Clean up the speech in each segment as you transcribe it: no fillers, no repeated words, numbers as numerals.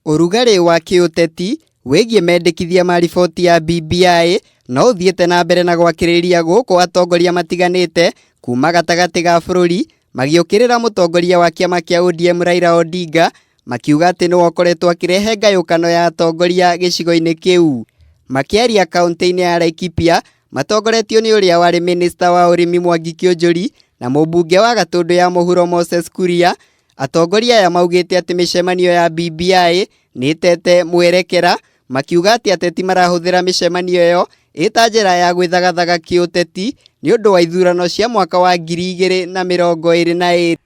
Ũrugarĩ wa kĩũteti wĩgiĩ mendekithia ma riboti ya BBI no ũthiĩte na mbere na gwakĩrĩria gũkũ atongoria matiganĩte kuma gatagatĩ ga bũrũri magĩũkĩrĩra mũtongoria wa kĩama kĩa ODM Raila Odinga makiuga atĩ nĩwe ũkoretwo akĩrehe ngayũkano ya atongoria gĩcigo-inĩ kĩu. Makĩaria kaũntĩ-inĩ ya Laikipia matongoretio nĩ ũrĩa warĩ mĩnĩsta wa ũrĩmi Mwangi Kĩũnjũri na mũmbunge wa Gatũndũ ya Mũhuro Moses Kuria, Atongoria aya maugĩte atĩ mĩcemanio ya BBI nĩ ĩtete mwerekera, makiuga atĩ ateti marahũthĩra mĩcemanio ĩyo ĩ ta njĩra ya gwĩthagathaga kĩũteti nĩ ũndũ wa ithurano cia mwaka wa 2022.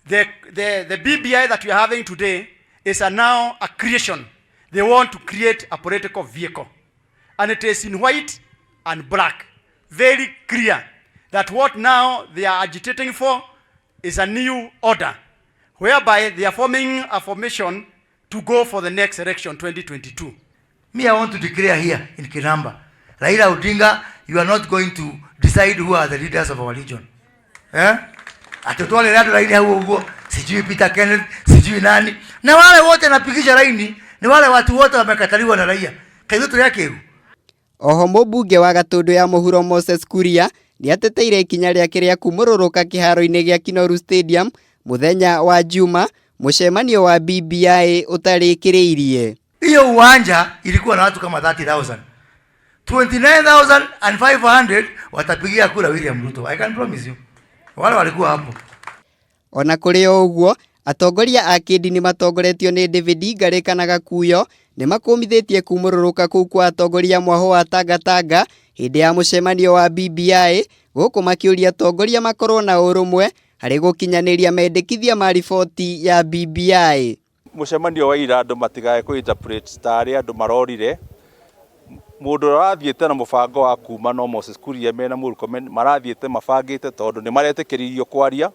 The BBI that we are having today is a now a creation. They want to create a political vehicle. And it is in white and black. Very clear that what now they are agitating for is a new order whereby they are forming a formation to go for the next election 2022. Me, I want to declare here in Kinamba, Raila Odinga, you are not going to decide who are the leaders of our region. Eh? Atutwale rado laini hau uguo, sijui Peter Kenneth, sijui nani. Na wale wote napigisha laini, ni wale watu wote wamekataliwa na raia. Kaithu tuli akiru. Oho mũmbunge wa Gatũndũ ya Mũhuro Moses Kuria nĩateteire ikinya rĩake rĩa kumũrũrũka kĩharo-inĩ gĩa Kinoru Stadium mũthenya wa Juma mũcemanio wa BBI ũtarĩkĩrĩirie. Hiyo uwanja ilikuwa na watu kama 30,000. 29,500 watapigia kura William Ruto. I can promise you. Wale walikuwa hapo. Ona kũrĩ o ũguo, atongoria a kĩndini matongoretio nĩ David Ngarĩ kana Gakuyo nĩ makũmithĩtie kumũrũrũka kũu kwa atongoria mwahũ wa Tangatanga hĩndĩ ya mũcemanio wa BBI gũkũ makĩũria atongoria makorwo na ũrũmwe harĩ gũkinyanĩria mendekithia ma riboti ya BBI. Mũcemanio wa ira andũ matigae kũ interpret tarĩ andũ marorire. Mũndũ ũrĩa ũrathiĩte na mũbango wa kuma no Moses Kuria mena Murkomen marathiĩte mabangĩte tondũ nĩ maretĩkĩririo kwaria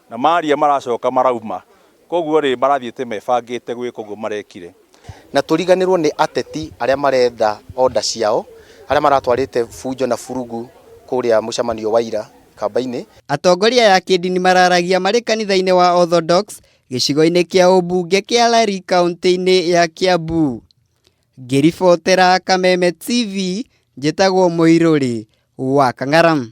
na maria maracoka marauma, koguo rĩ marathiĩte mebangĩte gwĩka ũguo marekire. Na tũriganĩrwo nĩ ateti arĩa maretha order ciao, arĩa maratwarĩte bunjo na furugu kũrĩa mũcemanio wa ira kamba-inĩ. Atongoria aya a kĩndini mararagia marĩ kanitha-inĩ wa Orthodox gĩcigo-inĩ kĩa ũmbunge kĩa Lari kaũntĩ-inĩ ya Kiambu. Ngĩribotera Kameme TV, njĩtagwo Mũirũrĩ wa Kang'ara.